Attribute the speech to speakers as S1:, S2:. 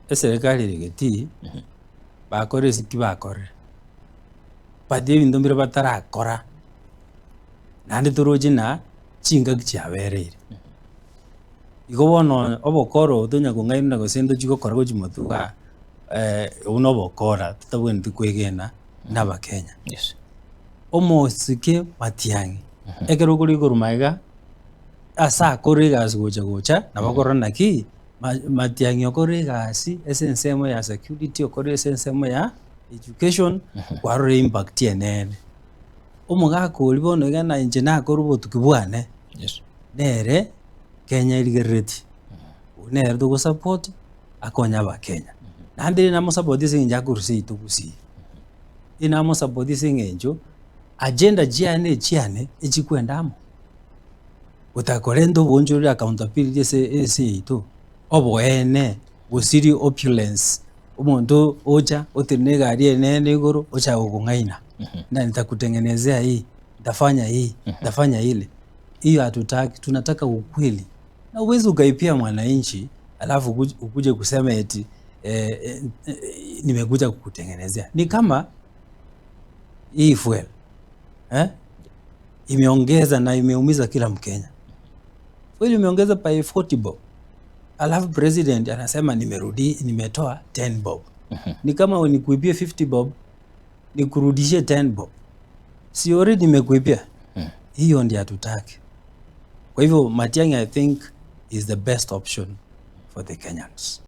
S1: Eserekari ere getii, bakore ase ki bakorire, but ebinto mbire batarakora, naende toroche ng'a chingaki chiabereire. Igo bono obokoro tonya kong'ainwa gose ntochi gokora gochia motwe igaa, obwo na obokora totabwenereti kwegena buna abakenya.
S2: Yes.
S1: Omosike Matiang'i, ekero okorigia korwa magega, ase akore egasi gocha gocha, nabo okorora naki, Matiang'i okore egasi ase ensemo ya security, okore ase ensemo ya education, kwarora impact enene. Omogaka oria bono iga na inche nakore obotuki bwane,
S2: Yes.
S1: nere Kenya erigereretie, oyio nere togosupport akonye abakenya. Naende rende namosupport ase eng'encho akorwa seito gusii, rende namosupport ase eng'encho agenda chiaye na echiane echikwenda amo. Gotakorenta oboonchoreria accountability ase ense yaito, oboene, gosiri opulence, omonto ocha otenena egari enene igoro ocha gokong'aina, na nitakutengenezea hii, nitafanya hii, nitafanya ile, hiyo hatutaki, tunataka ukweli. Na huwezi ukaipia mwananchi alafu ukuje kusema eti nimekuja kukutengenezea. Ni kama hii fuel eh? Imeongeza na imeumiza kila Mkenya. Fuel imeongeza by 40 bob. Alafu president anasema nimerudi, nimetoa 10 bob. Ni kama nikuibie 50 bob, nikurudishie 10 bob. Si already nimekuibia? Hiyo ndio hatutaki. Kwa hivyo Matiang'i I think is the best option for the Kenyans.